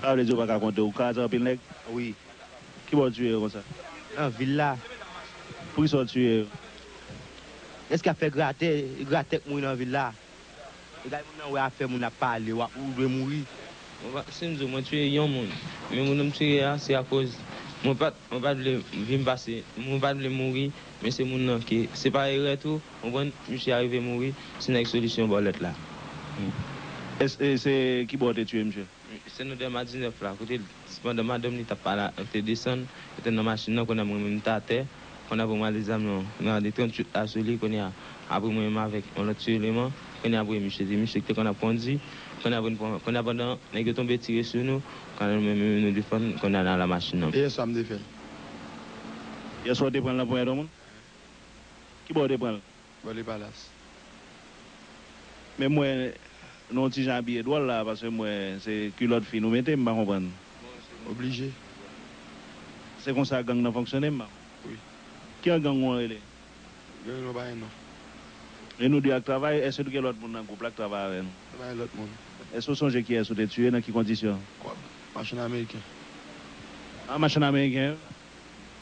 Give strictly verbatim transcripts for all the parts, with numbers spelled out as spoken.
Sa vle di yo pa ka konte w, ou ka ate anpil nèg? Wi. Kibò w tiye yo konsa? Nan vil la. Poukisa w tiye yo? Èske y ap fè gratè, gratè k mouri nan vil la? E gade moun nan wè afè moun ap pale, w ap, ou dwe mouri. Mwen pa, si m di w, mwen tiye yon moun, men moun nan m tiye a, se akoz mwen pa t, mwen pa t vle vi m pase, mwen pa t vle mouri, men se moun nan ke, se pa erè tou, konprann, misye arive mouri, se nèg solisyon bòlèt la. E, e se kibò w te tiye misye? Se nan dèm a diznèf la, kote l, pandan madanm li t ap pale, te desann, yo te nan machin nan, kounye a mwen menm m te atè, kounye a pou mwen ale zam nan, mwen ale tranntuit la sou li, kounye a, apre mwen menm avèk yon lòt ti eleman, kounye a apre misye, se misye ki te konn ap kondi, kounye a pou n pran, kounye a pandan nèg yo tonbe tire sou nou, kounye a nou menm, menm nou defann, kounye a n al a machin nan. E yèswa m te fè l. Yèswa w te pran l nan ponyèt yon moun? Kibò w te pran l? Bò Lepalas. Men m wè nou yon ti jan abiye dwòl la, paske m wè se kilòt fi nou mete, m pa konprann. Oblije. Se konsa gang nan fonksyone, m pa konprann. Wi. Ki jan gang ou an rele? Gang nou pa gen non. E nou de ak travay, èske nou gen lòt moun nan gwoup la k travay avè nou? Nou pa gen lòt moun. Èske w sonje kiyès ou te tiye, nan ki kondisyon? Kòb. Machin ameriken. A, machin ameriken?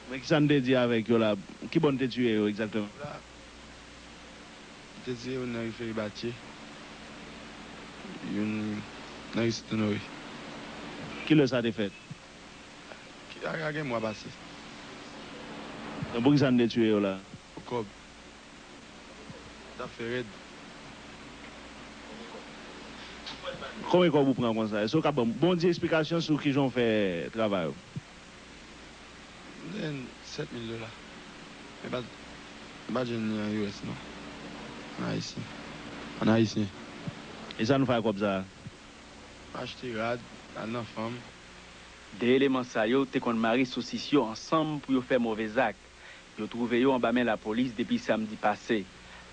Men kisa n te di avèk yo la? Kibò n te tiye yo egzakteman? La, m te tiye youn nan ri Feribatye, youn nan ri Sent Onore. Kilè sa te fèt? Ki a, a gen mwa pase. Donk, poukisa n te tiye yo la? Pou kòb. Zafè rèd. Konbyen kòb ou pran konsa? Èske w ka ban m, ban m yon ti esplikasyon sou kijan w fè travay ou? M te jwenn sèt mil dola. Men pa, m pa t jwenn li an U S non. An ayisyen. An ayisyen. E sa nou fè ak kòb sa a? M achte rad, al nan fanm. De eleman sa yo te konn mare sosis yo ansanm pou yo fè move zak. Yo twouve yo anba men lapolis depi samdi pase.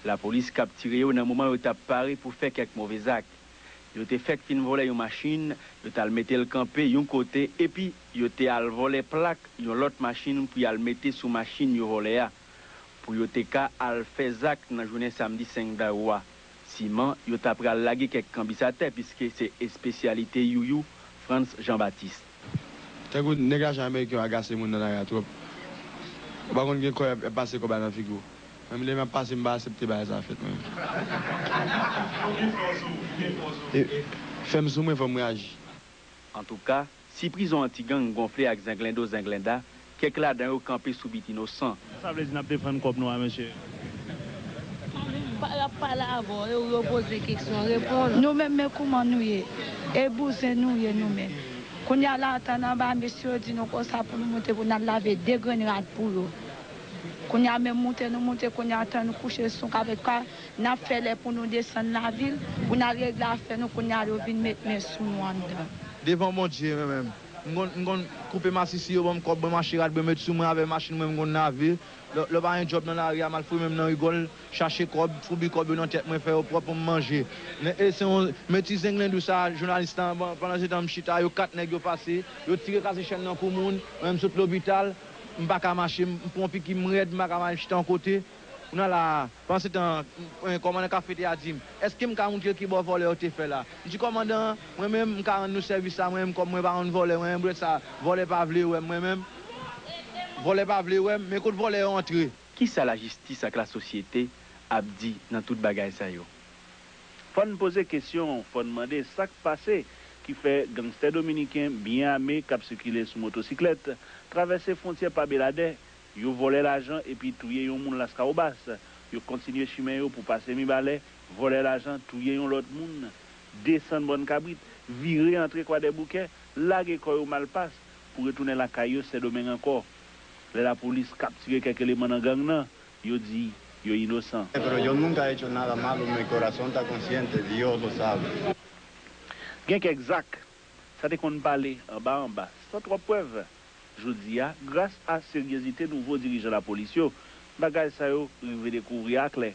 Lapolis kaptire yo nan moman yo t ap pare pou fè kèk move zak. Yo te fèk fin vòlè yon machin, yo t al mete l kanpe yon kote, epi yo te al vòlè plak yon lòt machin pou y al mete sou machin yo vòlè a, pou yo te ka al fè zak nan jounen samdi senk dawou a. Siman, yo ta pral lage kèk kanbis atè, piske se espesyalite Youyou, Frantz Jean Baptiste. Tankou nèg lajan ameriken yo agase moun nan lari a twòp. Ou pa konn gen kò y ap, y ap pase kòb la nan figi w. Mwen menm, lè m ap pase, m pa aksepte bagay sa fèt mwen menm. E, fè m sou mwen, fò m reyaji. Antouka, si prizon anti-gang gonfle ak zenglendo zenglenda, kèk ladan yo kanpe sou bit inosan. Sa vle di n ap defann kòb nou a, mesye? Pa, y ap pale avè w, e w yo poze keksyon, reponn. Nou menm, men kouman nou ye? E bouzen nou ye nou menm. Kounye a la, antann anba, mesye yo di nou konsa pou nou moute pou n al lave de grenn rad pou yo. Kounye a, menm moute nou moute, kounye a, antann nou kouche sou kavèt ka, n ap fè lè pou nou desann lavil, pou n al regle afè nou, kounye a, yo vin met men sou nou anndan. Devan Bondye, mwen menm, m konn, m konn koupe masisi, yo ban m kòb, mwen mache rad, mwen met sou mwen avè machin mwen, m konn lave. Lè, lè pa gen djòb nan lari a, m al foure men m nan rigòl, chache kòb, foubi kòb yo nan tèt mwen, fè yo pwòp pou m manje. Men, e se yon, men ti zenglendo sa, jounalis la, ban-, pandan se tan m chita, yo kat nèg yo pase, yo tire kase chèn nan pou moun, mwen menm sot lopital, m pa ka mache, m, m pran yon piki, m rèd, m pa ka mache chita yon kote. Kounye a la, pandan se tan, m, kòmandan kafeterya a di m, èske m ka montre l kibò vòlè yo te fè la? M di kòmandan an, mwen menm, m ka rann nou sèvis la, mwen menm, kòm mwen pa konn vòlè, mwen menm, brèt sa, vòlè pa vle wè m, mwen menm. Vòlè pa vle wè m, men kot vòlè yo antre? Kisa lajistis ak lasosyete ap di nan tout bagay sa yo? Fò n poze kesyon, fò n mande sa k pase ki fè gangstè dominiken byen ame k ap sikile sou motosiklèt, travèse fwontyè pa Beladè, yo vòlè lajan epi touye yon moun Laskawobas, yo kontinye chimen yo pou pase Mibalè, vòlè lajan, touye yon lòt moun, desann Bòn Kabrit, vire antre Kwadèboukè, lage kò yo Malpas pou retounen lakay yo Sendomeng ankò. Lè lapolis kaptire kèk eleman nan gang nan, yo di yo inosan. Pero yo nunca he hecho nada malo, mi corazón está consciente, Dios lo sabe. Gen kèk zak, sa te konn pale anba anba, san twòp prèv. Jodi a, gras a seryezite nouvo dirijan lapolis yo, bagay sa yo rive dekouvri aklè.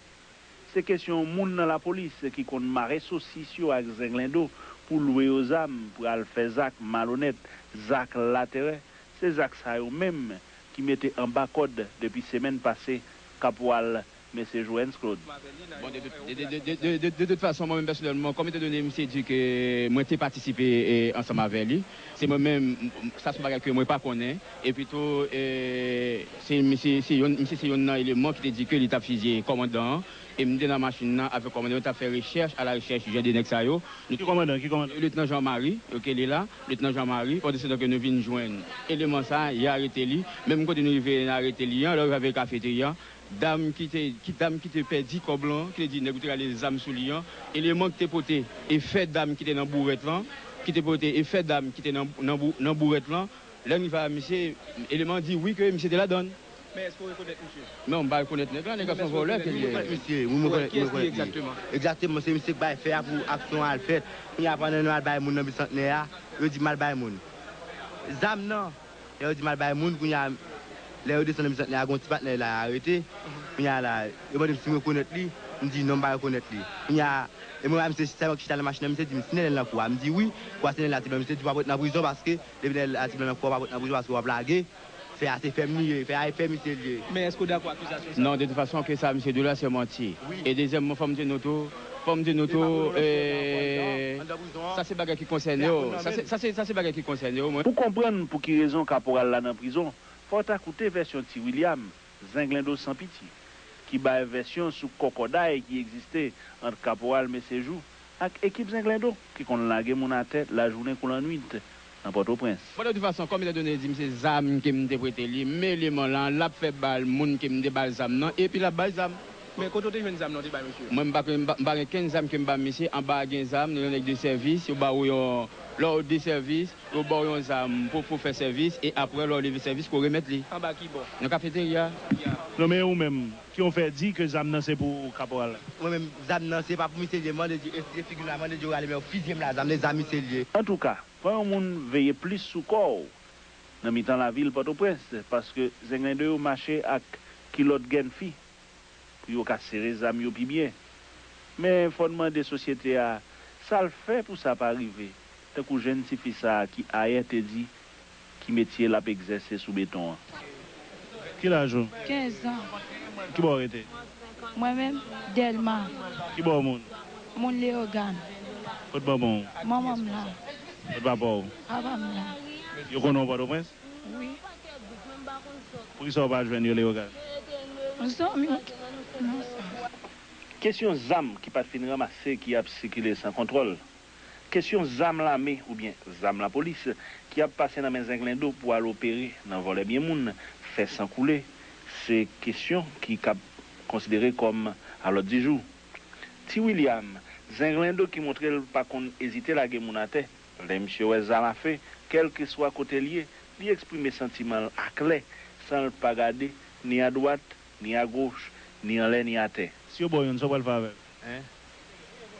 Se kesyon moun nan lapolis ki konn mare sosis yo ak zenglendo pou lwe yo zam, pral fè zak malonèt, zak laterè. Se zak sa yo menm ki mete anba kòd depi semèn pase, kapwal Mesye Joens Claude. Bon, de tout, de, de, de, de, de, de, de tout fason, mwen menm pèsonèlman, kòm etandone misye di ke mwen te patisipe, e, ansanm avè li, se mwen menm, m- m- sa se yon bagay ke mwen pa konnen. Epi tou, e, se misye, se youn, misye se youn nan eleman ki te di ke li t ap fizye kòmandan an. E m te nan machin nan avèk kòmandan yo, t ap fè rechèch, a la rechèch jan de nèg sa yo. Nou Ki kòmandan, ki kòmandan? Letnan Jean Marie, yo rele la, Letnan Jean Marie, pandan se tan ke nou vin jwenn eleman sa, y arete li. Menm kote nou rive, n arete li an, lè yo rive kafeterya, dam ki te, ki dam ki te pèdi kòb lan, ki te di nèg yo te rale zam sou li an, eleman ki te pote efè dam ki te nan bourèt lan, ki te pote efè dam ki te nan, nan, bou- nan bourèt lan, lè n rive a misye, eleman di wi ke misye te ladann. Men èske w rekonèt misye? Non, m pa rekonèt nèg la, nèg la se yon vòlè ke li ye. Mwen rekonèt misye, wi, mwen rekonèt, mwen rekonèt li. Egzakteman, se misye k bay fè a pou aksyon an al fèt. Kounye a, pandan nou al bay moun nan Bisantnè a, yo di m al bay moun. Zam nan, lè yo di m al bay moun, kounye a, lè yo desann nan Bisantnè a, gen yon ti patnè la arete. Kounye a la, yo mande m si m rekonèt li, m di non, m pa rekonèt li. Kounye a, e mwen, misye, sèlman ki chita nan machin nan, misye di m si Nènèl nan kou a, m di wi, kwa si Nènèl la te blan, misye di w ap ret nan prizon paske depi Nènèl la te blan nan kou a, w ap ret nan prizon paske w ap lage. Fè a se fè m li ye, fè a e fè misye li ye. Men èske w dakò akizasyon sa? Non, de tout fason, ke sa misye di w la, se manti. Wi. E dezyèmman, fò m di nou tou, fò m di nou tou, e, sa se bagay ki konsène yo. Sa se, sa se, sa se bagay ki konsène yo, mwen. Pou konprann pou ki rezon kaporal la nan prizon, fò w ta koute vèsyon Ti William, Zenglendo san piti, ki bay vèsyon sou kòkòday ki egziste ant kaporal Mesye Jou ak ekip Zenglendo ki konn lage moun atè lajounen kou lannwit nan Pòtoprens. Bon, de tout fason, kòm etandone di m se zam ke m te prete li, men eleman lan, l ap fè bal moun ke m te ba l zam nan, epi l ap bay zam. Men kote w te jwenn zam nan w te bay misye? Mwen, m pa, m pa, m pa gen kenn zam ke m ba misye, anba a gen zam, nou yon nèg de sèvis, yo ba ou yon, lè w de sèvis, yo ba w yon zam pou, pou fè sèvis, e apre, lè w leve sèvis, pou w remèt li. Anba ki bò? Nan kafeterya. Non, men ou menm, ki w fè di ke zam nan se pou kaporal la? Mwen menm, zam nan se pa pou misye li ye, mande di, e, e figi m la, mande di yo rale men yo fizye m la, zam nan e zam misye li ye. Antouka, fò yon moun veye plis sou kò w nan mitan lavil Pòtoprens, paske Zenglendo yo mache ak kilòt gènfi pou yo ka sere zam yo pi byen. Men fò n mande sosyete a sa l fè pou sa pa rive, tankou jèn tifi sa a ki ayè te di ki metye l ap egzèse sou beton an. Ki laj ou? Kenz an. Ki bò w rete? Mwen menm, Dèlma. Ki bò w moun? Moun Leyogàn. Kot manman w? Manman m la. Kot papa w? Papa m la. Yo konnen w Pòtoprens? Wi. Poukisa w pa jwenn yo Leyogàn? Zanmi m ki nan sa. Kesyon zam ki pa t fin ranmase ki ap sikile san kontwòl. Kesyon zam lame oubyen zam lapolis ki ap pase nan men Zenglendo pou al opere nan vòlè byen moun, fè san koule, se kesyon ki k ap konsidere kòm a lòd di jou. Ti William, Zenglendo ki montre l pa konn ezite lage moun atè, lè misye wè zam afe, kèlkeswa kote l ye, li eksprime santiman l aklè, san l pa gade ni adwat, ni agoch, ni anlè, ni atè. Si yo ba w youn, sa w pral fè avè l? Hein?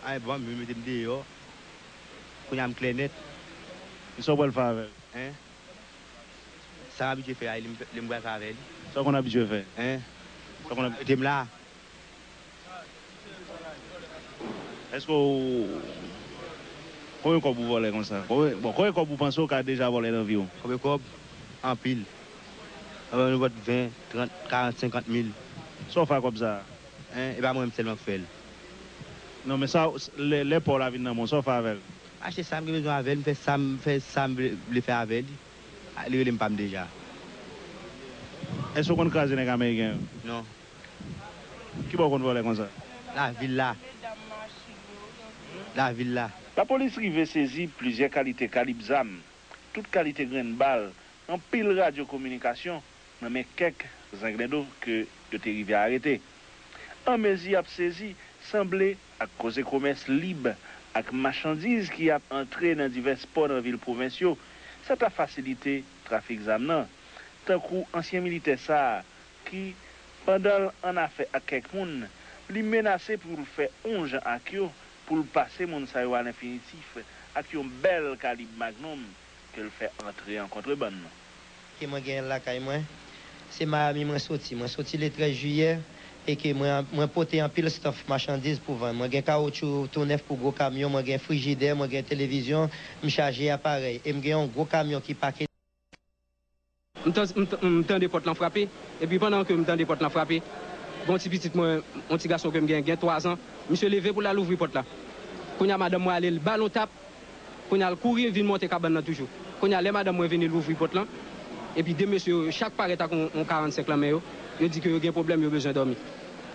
Ay, bon, yo mete m deyò. Kounye a m klè nèt. E sa w pral fè avè l? Hein? Sa m abitye fè a, li m, li m pral fè avè li. Sa w konn abitye fè? Hein? Sa w konn abitye... Mete m la. Èske w, konbyen kòb ou vòlè konsa? Konbyen, bon, konbyen kòb ou panse w ka deja vòlè nan vi w? Konbyen kòb? Anpil. Anpil, nou pot ven, trant, karant, senkant mil. Sa w fè ak kòb sa a? Hein? E pa mwen menm sèlman k fè l. Non, men sa, lè, lè pa w la vin nan men w, sa w fè avè l? Achte sa m gen bezwen avè l, m fè sa m, fè sa m vle, vle fè avè li. A, li rele m pa m deja. Èske w konn kraze nèg ameriken yo? Non. Ki bò w konn vòlè konsa? Lavil la. Lavil la. Lapolis rive sezi plizyè kalite kalib zam, tout kalite grenn bal, anpil radyo kominikasyon nan men kèk zenglendo ke yo te rive arete. Anmezi y ap sezi, sanble ak koze komès lib ak machandiz ki ap antre nan divès pò nan vil pwovens yo, sa ta fasilite trafik zam nan. Tankou ansyen militè sa a, ki, pandan l annafè ak kèk moun, li menase pou l fè yon jan ak yo, pou l pase moun sa yo alenfinitif ak yon bèl kalib Magnum ke l fè antre an kontrebann. Ke mwen genyen l lakay mwen, se Miami mwen soti. Mwen soti le trèz jiyè e ke mwen, mwen pote anpil stòf machandiz pou vann. Mwen gen kawotchou tou nèf pou gwo kamyon, mwen gen frijidè, mwen gen televizyon, m chaje aparèy. E m gen yon gwo kamyon ki pake. M tan-, m t-, m tande pòt lan frape, epi pandan ke m tande pòt lan frape, Gen yon ti pitit mwen, yon ti gason ke m gen, gen twazan. Misye leve pou l al ouvri pòt la. Kounye a, madanm mwen ale, l ba l yon tap. Kounye a, l kouri vin monte kabann nan toujou. Kounye a, lè madanm mwen vini, l ouvri pòt lan. Epi de mesye yo, chak parèt ak yon, yon karannsenk nan men yo. Yo di ke yo gen pwoblèm, yo bezwen dòmi.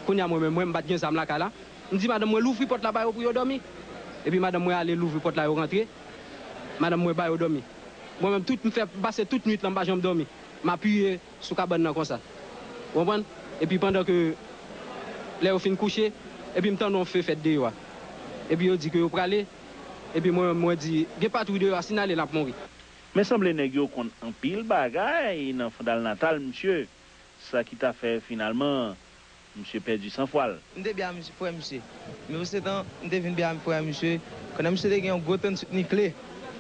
Kounye a, mwen menm, mwen, m pa t gen zam lakay la. M di madanm mwen louvri pòt la ba yo pou yo dòmi. Epi madanm mwen ale louvri pòt la, yo rantre. Madanm mwen ba yo dòmi. Mwen menm, tout, m fè, m pase tout nwit lan, m pa janm dòmi. M apiye sou kabann nan konsa. Ou konprann? Epi pandan ke lè yo fin kouche, epi m tande yon fe fèt deyò a. Epi yo di ke yo prale, epi mwen menm, mwen di, gen patwouy deyò a, si n ale, n ap mouri. Men sanble nèg yo konn anpil bagay nan fondal natal misye. Sa ki ta fè finalman misye pèdi sanfwa l. M te byen ak misye, frè misye. Men pandan se tan, m te vin byen ak frè misye. Kounye a misye te gen yon gwo tranntuit niklè.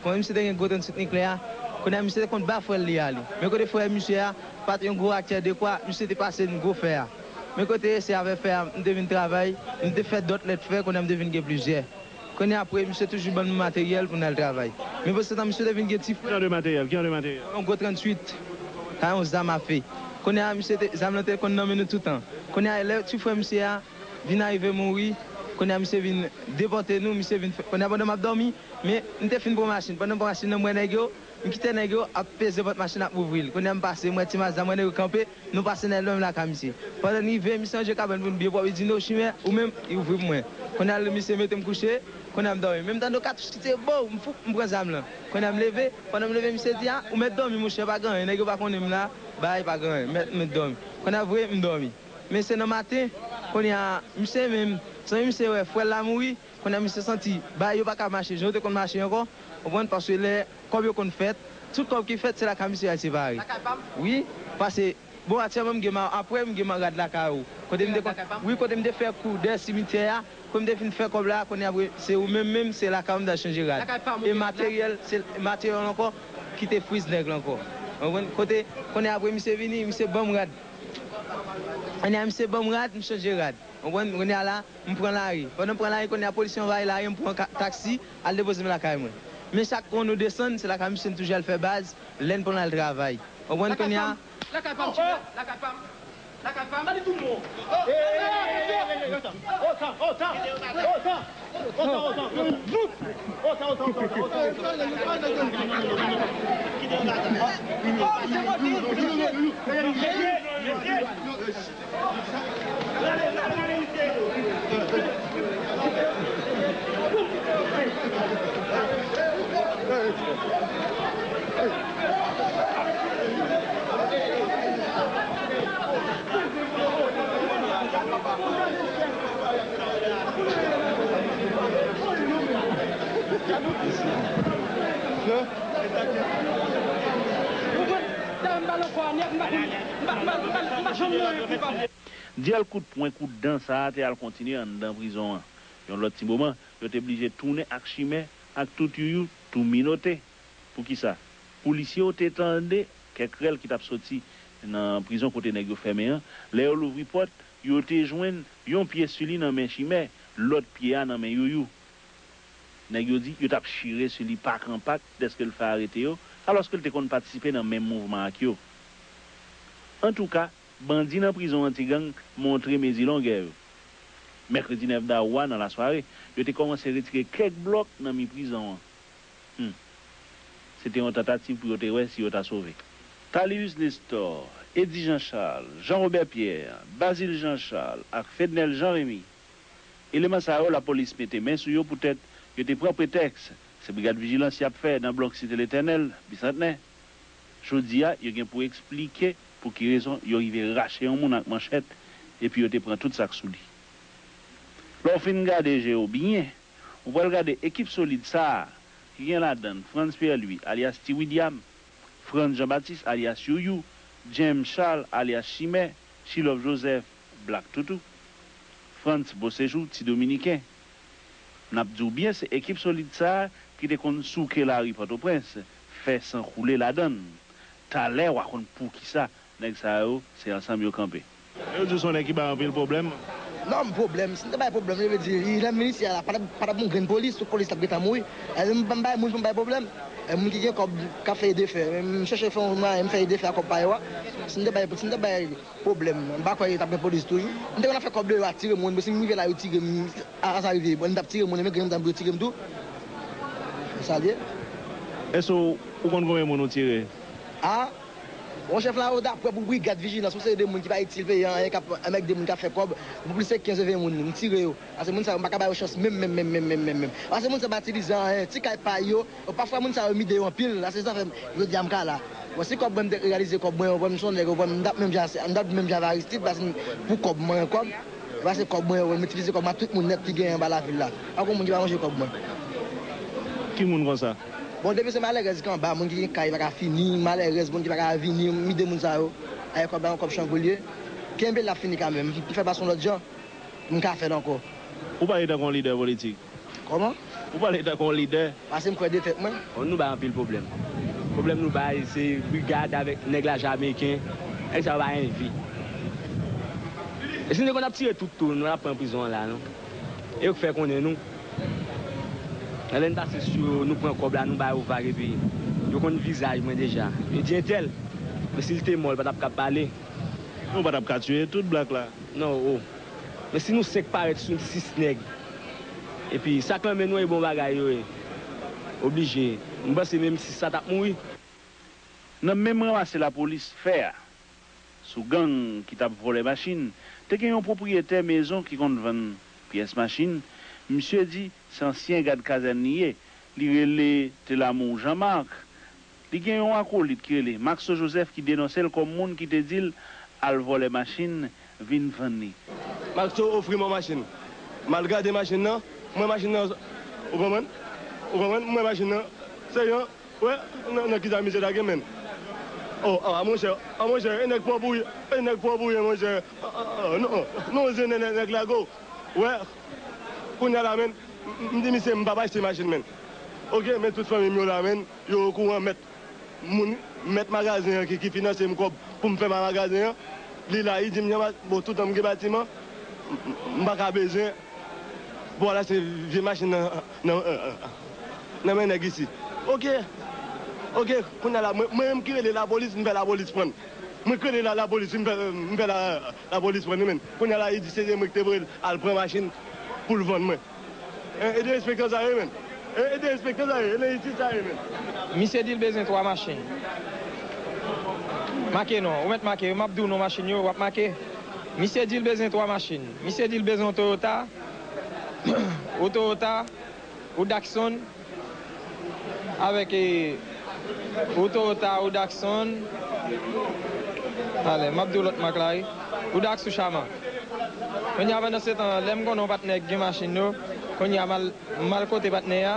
Kounye a misye te gen gwo tranntuit niklè a. Kounye a misye te konn ba frè l li a li. Men kote frè misye a, pa t yon gwo aktè dekwa, misye te pase n gwo fè a. Men kote se avèk fè a, m te vin travay, m te fè dòt lèt fè, kounye a m te vin gen plizyè. Kounye a apre, misye toujou ban m materyèl pou n al travay. Men pandan se tan, misye te vin gen ti frè. Ki jan de materyèl? Ki jan de materyèl? Yon gwo tranntuit, sa yon zam afe. Kounye a, misye te, zam lan te konn nan men nou toutan. Kounye a, lè ti frè misye a vin arive mouri, kounye a, misye vin depòte nou, misye vin fè, kounye a, pandan m ap dòmi, men m te fin pran machin. Pandan m pran machin nan, m wè nèg yo, m kite nèg yo ap peze pòt machin ap ouvri l. Kounye a, m pase, m wè ti mazam, m wè nèg yo kanpe, nou pase n al dòmi lakay misye. Pandan n rive, misye ranje kabann pou n byen pwòp, li di, "Non, chimè, ou menm?" Li ouvri pou mwen. Kounye a, misye mete m kouche, kounye a, m dòmi. Men m tande yon katouch ki tire, bow, m fou, m pran zam lan. Kounye a, m leve, pandan m leve, misye di, "A, ou mèt dòmi, monchè, pa gen anyen, nèg yo pa konnen m la, bay pa gen anyen, mèt, mèt dòmi." Kounye a, vre, m dòmi. Men se nan maten, kounye a, misye menm, sanble misye wè frè l la mouri, kounye a, misye santi, bay yo pa ka mache, jan yo te konn mache ankò, ou konprann, paske lè kòb yo konn fèt, tout kòb ki fèt, se lakay misye y al separe. Lakay pa m? Wi, paske, bon, aktyèlman, m gen ma-, apre, m gen ma-, rad lakay ou. Kote m te konn, wi, kote m te fè kou dèyè simityè a, kote m te fin fè kòb la, kounye a, apre, se ou menm, menm, se lakay ou m t al chanje rad. Lakay pa m, e materyèl, se materyèl ankò, ki te friz nèg la ankò. Ou konprann? Kote, kounye a, apre, misye vini, misye ban m rad. Kounye a, misye ban m rad, m chanje rad. Ou konprann? Kounye a la, m pran lari. Pandan m pran lari, kounye a, polis yo anvayi lari, m pran ka-, taksi, al depoze m lakay mwen. Men chak kou nou desann, se lakay misye n toujou al fè baz, lè n pran l al travay. Ou konprann? Kounye a, lakay pa m, lakay pa m, lakay pa m. Dyèl kout pwen, kout dan sa a te al kontinye anndan prizon an. Yon lòt ti moman, yo te blije tounen ak chimè ak tout youyou tou minote. Poukisa? Polisye yo te tande kèk rèl ki t ap soti nan prizon kote nèg yo fèmen an. Lè yo louvri pòt, yo te jwenn yon pye sou li nan men chimè, lòt pye a nan men youyou. Nèg yo di yo t ap chire sou li pak an pak dèske l fè arete yo, alòske l te konn patisipe nan menm mouvman ak yo. Antouka, bandi nan prizon anti-gang montre mezi longè yo. Mèkredi nèf dawou a, nan lasware, yo te kòmanse retire kèk blòk nan mi prizon an. Hmm. Se te yon tantativ pou yo te wè si yo ta sove. Talius Nestor, Eddy Jean Charles, Jean Robert Pierre, Bazile Jean Charles ak Fednel Jean Remy. Eleman sa yo, lapolis mete men sou yo poutèt yo te pran pretèks se brigad vijilans y ap fè nan blòk Site Letènèl, Bisantnè. Jodi a, yo gen pou eksplike pou ki rezon yo rive rache yon moun ak manchèt epi yo te pran tout sa k sou li. Lè w fin gade je w byen, ou pral gade ekip solid sa a, ki gen ladan l Frantz Pierre Louis, alyas Ti Widyam, Frantz Jean Baptiste, alyas Youyou, James Charles, alyas Chimè, Chilòv Joseph, Black Toutou, Frantz Beauséjour, Ti Dominiken. N ap di w byen, se ekip solid sa a ki te konn souke lari Pòtoprens, fè san koule ladan l. Talè, w a konn poukisa nèg sa yo, se ansanm yo kanpe. Yo di w se yon nèg ki bay anpil pwoblèm. Non, pwoblèm. Si m te bay pwoblèm, sa vle di, lè m vin isi a la, pa t ap, pa t ap gon grenn polis, tout polis t ap gentan mouri. E m pa bay moun pou m bay pwoblèm. E moun ki gen kòb k ap fè ede fè. M chèche fè yon mwayen, m fè ede fè a kòb pa yo a. Si m te bay, si m te bay pwoblèm, m pa kwè yo t ap gen polis toujou. M te konn ap fè kòb de yo a tire moun, men si m rive la, yo tire m, a, a sa rive, bon, m t ap tire moun, men grenn m t ap yo tire m tou. Sa l ye. Èske w, ou konn konbyen moun ou tire? A, Yon chèf la, yo ta prè pou brigad vijilans, yon seri de moun ki pa itil peyi a anyen, k ap anmègde moun k ap fè kòb, pou plis ke kenz ven moun, m tire yo. Paske moun sa yo, m pa ka ba yo chans menm, menm, menm, menm, menm, menm, menm. Paske moun sa yo pa itilize anyen, ti kay pa yo, pafwa moun sa yo mide yo anpil, la se sa fè m, jodi a m ka la. Bon, si kòb mwen m te reyalize kòb mwen, ou wè m se yon nèg, ou wè m t ap menm jan, m t ap menm jan avè Aristide, paske m, pou kòb mwen, kòb, paske kòb mwen, ou wè m itilize kòb mwen ak tout moun nèt ki genyen anba lavil la. Pa gon moun ki pa manje kòb mwen. Ki moun konsa? Bon, depi se malèrèz ki anba, moun ki gen kay pa ka fini, malèrèz, moun ki pa ka vini, m ide moun sa yo. Ay, kòb la, yon kòb chanpou l ye. Kenbe l ap fini kanmenm. M fè pase yon lòt jan, m ka fè l ankò. Ou pale tankou yon lidè politik. Kòman? Ou pale tankou yon lidè. Paske m kwè de tèt mwen. Bon, nou bay anpil pwoblèm. Pwoblèm nou bay, se brigad avèk nèg la jamaiken. Nèg sa yo pa gen vi. E si nou te konn ap tire tout tou, nou t ap pran prizon an la, non? E yo k fè konnen nou. Lè n pase sou yo, nou pran kòb la, nou ba yo vag, epi yo konn vizaj mwen deja. Yo di entèl, men si l te mò, l pa t ap ka pale. Nou pa t ap ka tiye tout blak la. Non, o. Men si nou senk parèt sou sis nèg, epi sa k nan men nou, e bon bagay yo ye. Oblije. M panse menm sis sa t ap mouri. Nan menm ranmase lapolis fè a sou gang ki t ap vòlè machin, te gen yon pwopriyetè mezon ki konn vann pyès machin. Misye di se ansyen gad kazèn li ye. Li rele Telamou Jean Marc. Li gen yon akolit ki rele Maxo Joseph ki denonse l kòm moun ki te di l al vòlè machin, vin vann li. Maxo ofri m yon machin. M al gade machin nan, m wè machin nan, ou konprann? Ou konprann? M wè machin nan, se yon Wè, nan, nan kisa misye ta gen menm? O, a, a, monchè, a, monchè, e nèg pwòp ou ye, e nèg pwòp ou ye, monchè. A, a, a, non, non, se nèg, nèg, nèg lago. Wè, kounye a la, menm, m, m di misye, m p ap achte machin, menm. Oke, men tout fanmi m yo la, menm, yo okouran, mèt moun, mèt magazen an ki, ki finanse m kòb pou m fè ma magazen an. Li la, li di m, Jean Baptiste, bon, toutan m gen batiman, m, m, m pa ka bezwen pou al achte vye machin nan, nan, nan men nèg isi. Oke. Oke, kounye a la, mwen, mwen menm ki rele lapolis, m fè lapolis pran. Mwen ki rele la, lapolis, m fè, m fè la, lapolis pran li menm. Kounye a la, li di se, se mwen ki te voye l al pran machin pou l vann mwen. E, e derespektan sa ye menm. E, e derespektan sa ye, e lenjistis sa ye menm. Misye di l bezwen twa machin. Make non, ou mèt make, m ap di w non machin yo, w ap make. Misye di l bezwen twa machin. Misye di l bezwen yon Toyota, yon Toyota, yon Datsun, avèk, e, yon Toyota, yon Datsun. Talè, m ap di w lòt mak la, wi. Yon Datsun Charman. Kounye a, pandan se tan, lè m konnen yon patnè ki gen machin yo, kounye a, m al M al kote patnè a.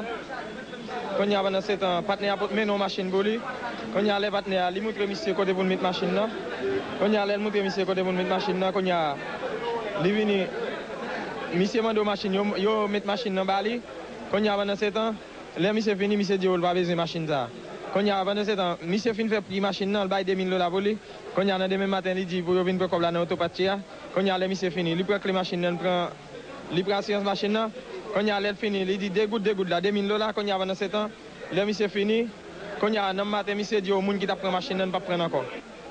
Kounye a, pandan se tan, patnè a pot mennen yon machin pou li. Kounye a, lè patnè a, li moutre misye kote pou l met machin nan. Kounye a, lè l moutre misye kote pou l met machin nan, kounye a, li vini, misye mande yo machin, yo, yo met machin nan ba li. Kounye a, pandan se tan, lè misye fini, misye di yo l pa bezwen machin sa a. Kounye a, pandan se tan, misye fin fè pri machin nan, l bay de mil dola pou li. Kounye a, nan demen maten, li di pou yo vin pran kòb la nan oto patche a. Kounye a, lè misye fini, li pran kle machin nan, li pran, li pran asirans machin nan. Kounye a, lè l fini, li di de goud, de goud la, de mil dola. Kounye a, pandan se tan, lè misye fini, kounye a, nan maten, misye di yo moun ki t ap pran machin nan, n p ap pran l ankò.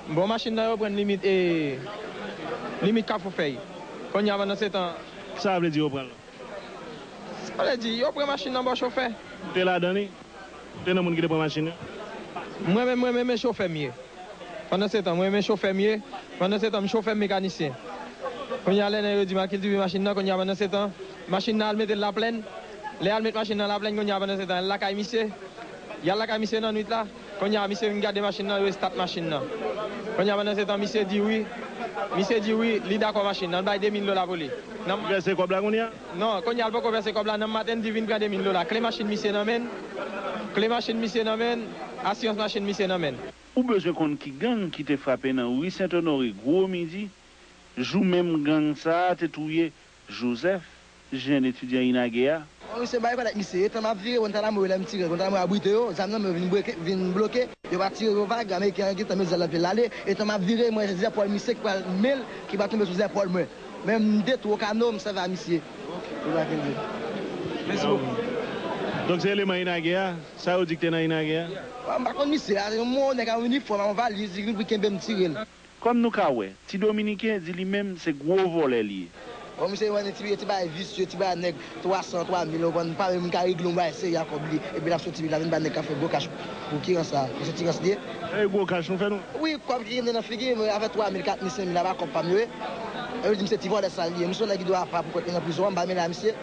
Bon, machin nan, yo pran limit, e, limit Kafou Fèy. Kounye a, pandan se tan, sa vle di yo pran l? Sa vle di, yo pran machin nan bò chofè. Ou te ladan li? Ou te nan moun ki te pran machin nan? Mwen menm, mwen menm, e chofè m ye. Pandan se tan, mwen menm, e chofè m ye. Pandan se tan, m chofè, m mekanisyen. Kounye a, lè nèg yo di m al kiltive machin nan, kounye a, pandan se tan, machin nan al mete l Laplèn. Lè al met machin nan Laplèn, kounye a, pandan se tan, al lakay misye. Y al lakay misye nan nwit la. Kounye a, misye vin gade machin nan, yo estat machin nan. Kounye a, pandan se tan, misye di wi. Misye di wi, li dakò machin nan. L bay de mil dola pou li. Nan... Vèse kòb la kounye a? Non, kounye a, l poko vèse kòb la. Nan maten, di vin pran de mil dola. Kle machin misye nan men l. Kle machin misye nan men l. Asirans machin misye nan men l. Ou bezwen konn ki gang ki te frape nan ri Sent Onore gwo midi, jou menm gang sa a te touye Joseph, jèn etidyan Inagè a. Wi, se bagay konnen ak misye. Etan m ap vire, bon, Tanamo lè m tire, bon, Tanamo abrite yo, zam nan men yo vin bloke, vin bloke, yo pa tire yo vag, Ameriken an gentan met zam nan pye l ale. Etan m ap vire, mwen, se zèpòl misye ki pral men l, ki pral tonbe sou zèpòl mwen. Men m detwi o kano, m sèvi a misye. Li pa kenbe. Mèsi bokou. Donk se eleman Inagè a, sa yo di ki te nan Inagè a? M pa konn misye a, se yon nèg a yon inifòm, a yon valiz, li vin pou kenbe m tire l. Kòm nou ka wè, ti Dominiken di li menm se gwo vòlè li ye. Bon, misye wè ti, ti bagay visye, ti bagay nèg twa san, twa mil, ou konprann, pa menm ka regle yon bagay serye a kòb li. Epi l ap soti, l ap vin ba nèg k ap fè gwo kach pou kirans la. Misye ti rans li ye. E gwo kach nou fè nou? Wi, kòb ki gen nan figi m, avèk twa mil, kat mil, senk mil la, pa kòb pa m yo ye. E yo di m se ti vòlè sal li ye. Misye yon nèg ki dwe apa pou kont li nan prizon an, m pa mele a misye.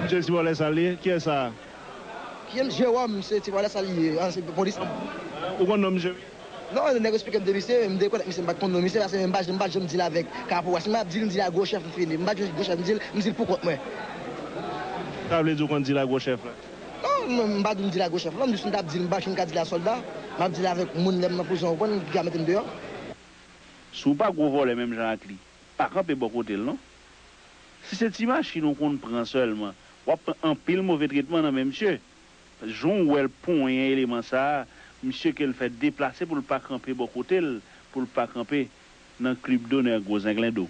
Misye se ti vòlè sal li ye? Kiyès sa a? Kiyès? Jewòm, se ti vòlè sal li ye, ansyen polis. Ou konn non misye? Non, nèg yo eksplike m de misye, m dekonèt misye, m pa t konn non misye, paske m pa, m pa janm di l avèk kapo a. Si m ap di l, m di l a gwo chèf m fini. M pa t jwenn gwo chèf m di l, m di l pou kont mwen. Sa vle di ou konn di l a gwo chèf la? Non, m, m pa di m di l a gwo chèf la, m jis m t ap di l, m pa t janm ka di l a sòlda. M ap di l avèk moun lè m nan prizon, ou konprann, ki ka mete m deyò. Si w pa gwo vòlè menm jan ak li, pa kanpe bò kote l non. Si se ti machin ou konn pran sèlman, w ap pran anpil move tretman nan men misye. Jan w wè l ponyen eleman sa a, misye ke l fè deplase pou l pa kanpe bò kote l, pou l pa kanpe nan klib donè gwo zenglendo.